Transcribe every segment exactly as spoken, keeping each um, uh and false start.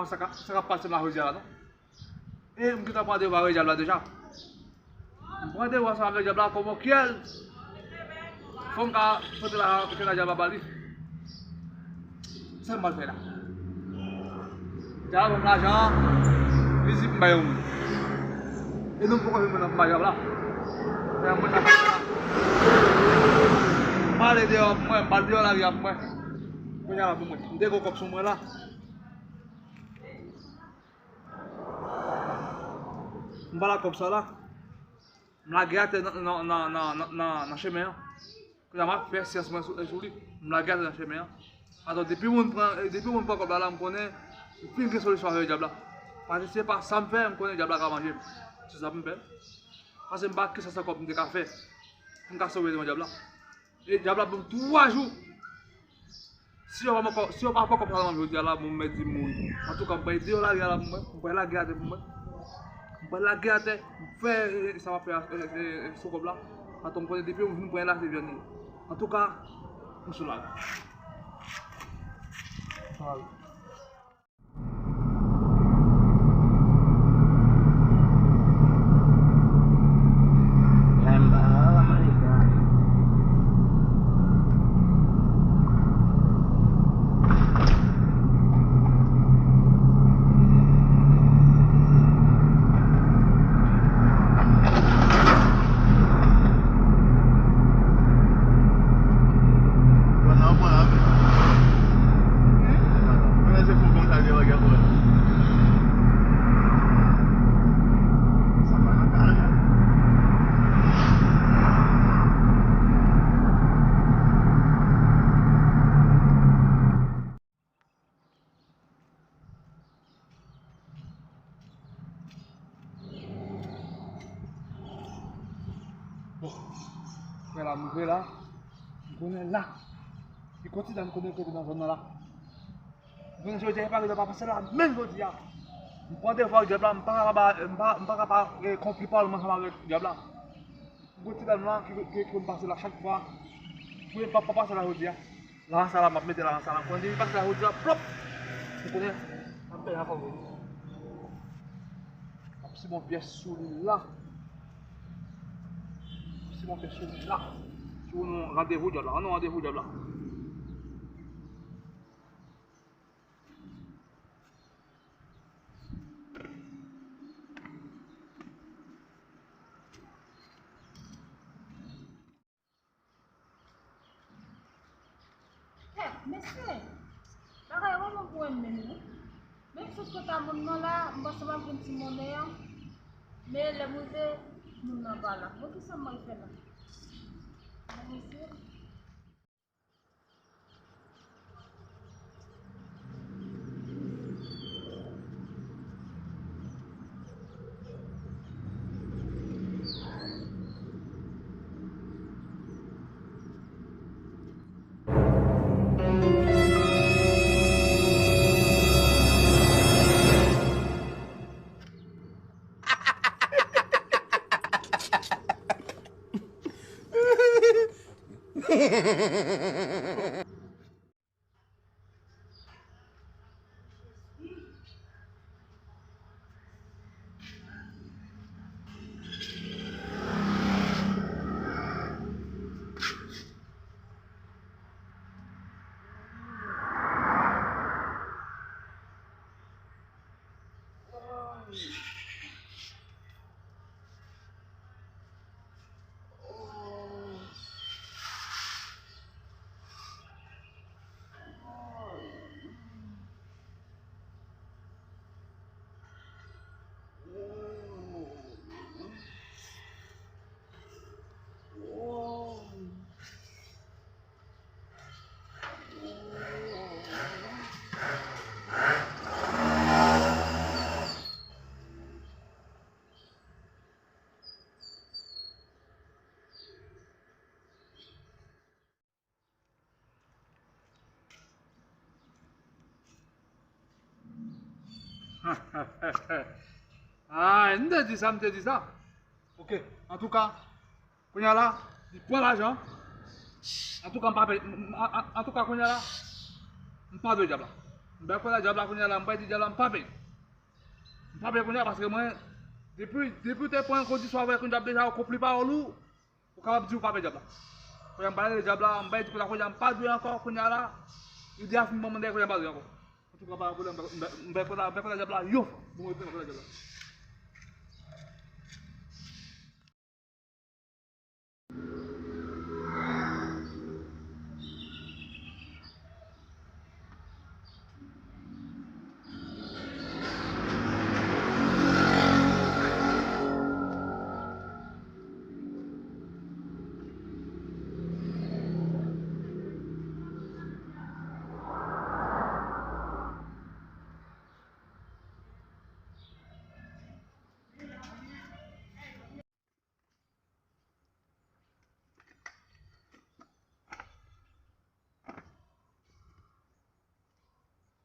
Sa k ap, sa k ap pase m la jodi a la, non? E m gentan pran devwa avèk dyab la deja. M pran devwa ansanm avèk dyab la, kòman kyèl fò m ka pote la, pote la dyab la ba li. Sa m pral fè la? Dyab la ban m lajan, li di pou m bay yon moun. E nou poko jwenn moun nan pou bay dyab la. Fè yon moun nan fè la. M ale deyò pou mwen, m pral deyò lari a pou mwen. Kounye a la pou mwen. M te gen kòb sou mwen la. M pral ak kòb sa la. M lage atè nan, nan, nan, nan, nan, nan, nan chemen an. Kounye a m ap fè syans mwen sou, sou li. M lage atè nan chemen an. Atò, depi moun pran, depi moun pran kòb la, la, m konnen m fin gen solisyon avèk dyab la. Paske se pa sa m fè, m konnen dyab la ka manje m. Se sa m fè. Paske m pa kisa sa kòb m te ka fè. M ka sove devan dyab la. E dyab la ban m twa jou. Si yo pa pran kò-, si yo pa pran kòb sa nan men m jodi a la, bon, m mèt di m mouri. Antouka, m pral deyò lari a la pou mwen, m pral lage atè pou mwen. M pral lage atè, m fè, e, sa m ap fè a, e, e, e, sou kòb la. Atò, m konnen depi yon moun pran la, se vyann li. Antouka, m sou lari. Sorry. Bon, frè la, m rive la. M konnen la. Li konn ti dan m konnen kote nan zòn nan la. M konnen jodi a, e pa rive pa pase la, menm jodi a. M pran devwa ak dyab la, m pa ka pa, m pa, m pa ka pa, e, konpli pawòl mwen ansanm avèk dyab la. Gwo ti dam la ki, ki, ki konn pase la chak fwa. Pou li pa, pa pase la jodi a. Lajan sa la, m ap mete lajan sa la. Pou li pase la jodi a, plòp! Ou konnen, m ap fè lajan sa vre. M ap si bon pyès sou li la. M ap si bon pyès sou li la. Si ou nou randevou dyab la. An nou randevou dyab la. Hè, mesye, bagay yo pa bon pou mwen menm non. Men m sot kot a moun nan la, m panse m ap jwenn ti monnen an. Men lè m rive, moun nan pa la. Bon, kisa m pral fè la? Bon, mesye. Ah, m te di sa, m te di sa. Oke, antouka, kounye a la, li pran lajan. Antouka, m pa pè, m, m, an, an, antouka, kounye a la, m pa dwe dyab la. M bay kòlè dyab la kounye a la, m pral di dyab la m pa pè. M pa pè kounye a paske mwen, depi, depi w te pran kondisyon avèk yon dyab deja, ou konpli pawòl ou, ou kapab di ou pa pè dyab la. Kounye a m pale de dyab la, m bay di kounye a, kounye a m pa dwe ankò, kounye a la, ide a fin ban m dèyè, kounye a m pa dwe ankò. Antouka, pa gen pwoblèm, m bay, m bay kòlè, m bay kòlè dyab la yon fwa. Bon, mwen pran kòlè dyab la.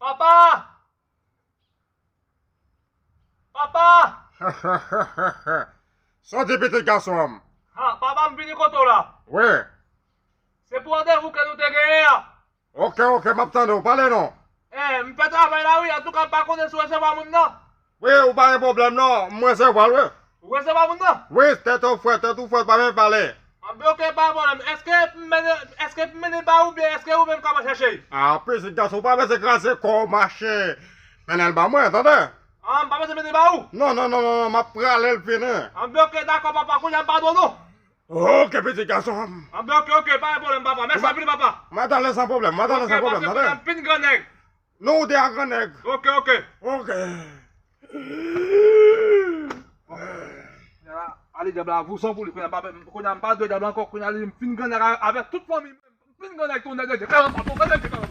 Papa! Papa! Sa w di pitit gason an m? Ha, papa, m vini kote w la. Wi. Se pou randevou ke nou te genyen an. Ok, ok, m ap tande w. Pale non. Eh, m fè travay la wi, antouka m pa konnen si w resevwa moun nan. Wi, ou pa gen pwoblèm non, m resevwa l wi. Ou resevwa moun nan? Wi, tèt ou frèt, tèt ou frèt, pa menm pale. Anben ok, pa gen pwoblèm. Èske m mennen, èske m mennen ba ou oubyen èske ou menm k ap al chèche l? Ah, pitit gason, ou pa bezwen kraze kò w mache. Mennen l ba mwen, tande? Ah, m pa bezwen mennen ba ou? Non, non, non, non, non, m ap prale l fini. Anben ok, dakò papa, kounye a m pa dwe w non. Ok, pitit gason an m. Anben ok, ok, pa gen pwoblèm papa. Mèsi anpil papa. M ap ale san pwoblèm, m ap ale san pwoblèm, tande? Ok, pase kounye a m fin grannèg. Non, ou te a grannèg. Ok, ok. Ok. Ale dyab la, vouson pou li, kounye a m pa, kounye a m pa dwe dyab la ankò, kounye a li m fin grannèg avèk tout fanmi m, m fin grannèg tou, nèg rete, karann pa, bon, nèg rete, karann.